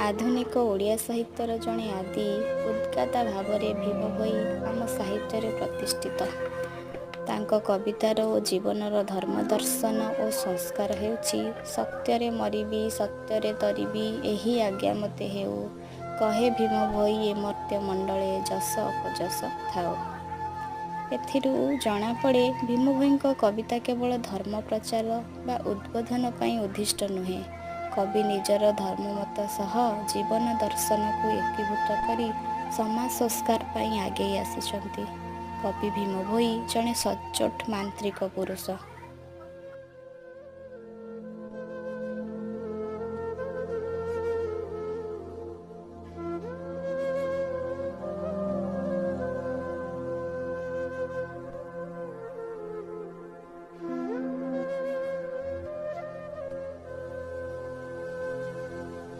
ଆଧୁନିକ ଓଡ଼ିଆ ସାହିତ୍ୟର ଜଣେ ଆଦି ଉଦ୍ଗାତା ଭାବରେ ଭୀମଭୋଇ ଆମ ସାହିତ୍ୟରେ ପ୍ରତିଷ୍ଠିତ। ତାଙ୍କ କବିତାର ଓ ଜୀବନର ଧର୍ମଦର୍ଶନ ଓ ସଂସ୍କାର ହେଉଛି ସତ୍ୟରେ ମରିବି ସତ୍ୟରେ ତରିବି ଏହି ଆଜ୍ଞା ମୋତେ ହେଉ କହେ ଭୀମଭୋଇ ଏ ମର୍ତ୍ତ୍ୟ ମଣ୍ଡଳେ ଯଶ ଅପଯଶ ଥାଉ। ଏଥିରୁ ଜଣାପଡ଼େ, ଭୀମଭୋଇଙ୍କ କବିତା କେବଳ ଧର୍ମ ପ୍ରଚାର ବା ଉଦ୍ବୋଧନ ପାଇଁ ଉଦ୍ଦିଷ୍ଟ ନୁହେଁ। କବି ନିଜର ଧର୍ମମତ ସହ ଜୀବନ ଦର୍ଶନକୁ ଏକୀଭୂତ କରି ସମାଜ ସଂସ୍କାର ପାଇଁ ଆଗେଇ ଆସିଛନ୍ତି। କବି ଭୀମଭୋଇ ଜଣେ ସଚ୍ଚୋଟ ମାନ୍ତ୍ରିକ ପୁରୁଷ।